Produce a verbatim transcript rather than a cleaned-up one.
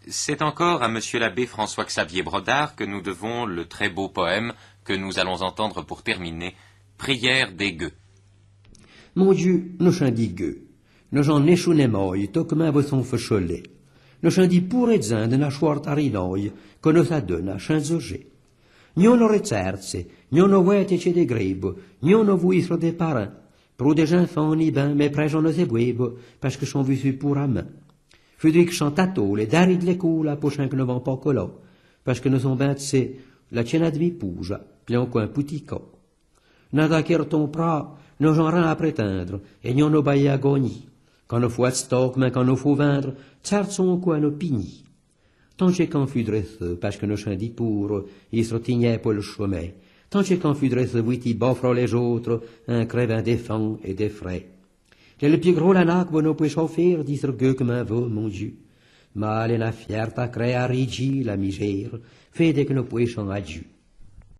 C'est encore à monsieur l'abbé François-Xavier Brodard que nous devons le très beau poème que nous allons entendre pour terminer, Prière des gueux. Mon Dyu, no chin di gueux. No j'en échoune mâi, to kman vo son fé cholé. No chin di poure dzin de na chouarta rinâi, ke no s'adone a chin dzojé. Gnon no retsèrtse, gnon no vouète tse de grèbo, gnon no vouî istre de parin. Prou de j'infan ni bin, mé prèjon no ze bouèbo, paske chon vousu poure amin. Fudri ke chan tatole, dari de l'écoula, po chin ke no van pa cola, paske no son bin tse, la tse na dmi pouja, plion k'in pouti ca. N'ada kè r'ton pra, no j'en rin a prétindre, é gnon no baye a gagni. Kan no fo atsta k'min kan no fo vindre, tsèrtson kouè no pigni. Tan tse k'in fudre se, paske no chin di poure, istre tignè po le chomè. Tan tse k'in fudre se, vouiti bâ fra lé j'ôtre, in krèvin de fan é de frè. L'è le pi gro lana ke vo no pouè chofére, d'istre gueux k'min vo, mon Dyu. Ma l'è na fièrta krè a ridji la mizére, fé de ke no pouè chin a Dyu.